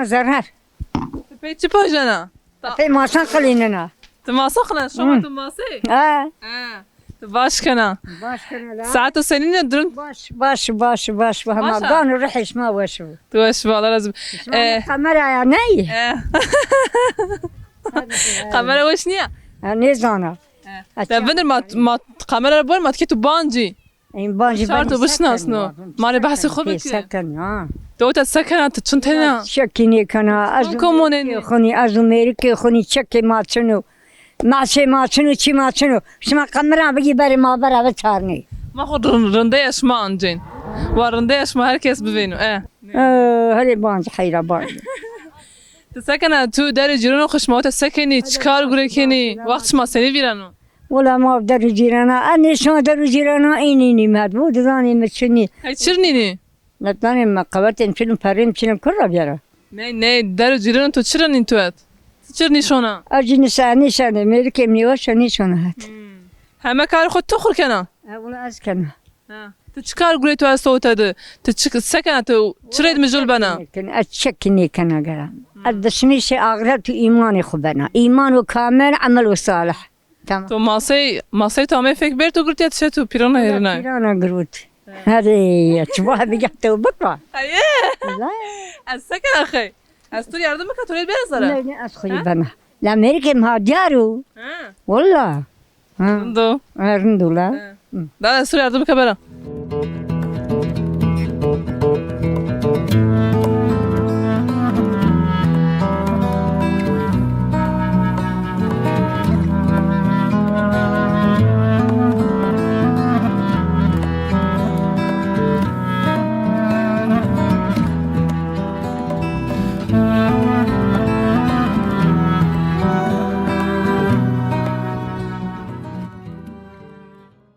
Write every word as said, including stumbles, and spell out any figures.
Zerrer. Ti pey çi pajena? Pey masan qilînena. Ti masan qilena, şoma tu masey? Ha. Ha. Ti baş kena. Baş kena la. Saeto senîn e durum? Baş, baş, baş, baş. Hema gan û rihê şima weş bo. Tu weş bo, Allah razı olsun. Şima kameraya ney? E. Kamera weş nîya? Ha, nêzana. E. Te vinir ma, ma kamera ra bor ma tikê tu bancî. Ên bancî. Şar tu bişinasno. Ma rê behsê xo bike. Seken ha. Tu ota sekena, tu çin tena. Çekî nêkena. Ez û mêrikê xo nî, ez û mêrikê xo nî çekê ma çin o. Masê ma çin o, çî ma çin o. Şima qemira bigî berê ma vera biçarnê. Ma xo rind-, rindeya şima ancên. Wa rindeya şima her kes bivêno. E. E, helê banc, heyra banc. Ti sekena, tu derê cîrano xo şima ota sekenî, çi kar gure kenî, wext şima senî vîreno? Wela ma der û cîrana, ez nêşona der û cîrana, înî nîmet bo, dizanê mi çinî. Hey, çir nînî? Netanê mi qewetên çinim, perrêm çinim, kur ra biyara? Ney, ney, der û cîrano to çira nîn tu het? Ti çir nîşona? Ez jî nîşa-, nîşanê, mêrikê mi nîweş o, nîşona het. Hmm. Heme karê xo ti xur kena? E, wela ez kena. Ha. Ti çi kar gurê tu esto ota de? Ti çi, sekena tu çirêd mijul bena? Nêken, ez çekî nêkena gera. Hmm. Ez dişmîşê axret û îmanê xo bena. Îman û kamil, emel û salih. Tamam. To masey, masey to amey fek bêr to girtiya tişe tu pîrana hêrina. Pîrana girot. Herê, çi va bigeh to bikra. Aye. La. Ez sekena xey? Ez tu yardım bika, tu rê bêra zere. Ne, ne, ez xo bena. La mêrikê mi ha diyar o. Ha. Wela. Ha. Rind o. Ha, rind o la. Ha. Hı. Da ez tu yardım bika bera.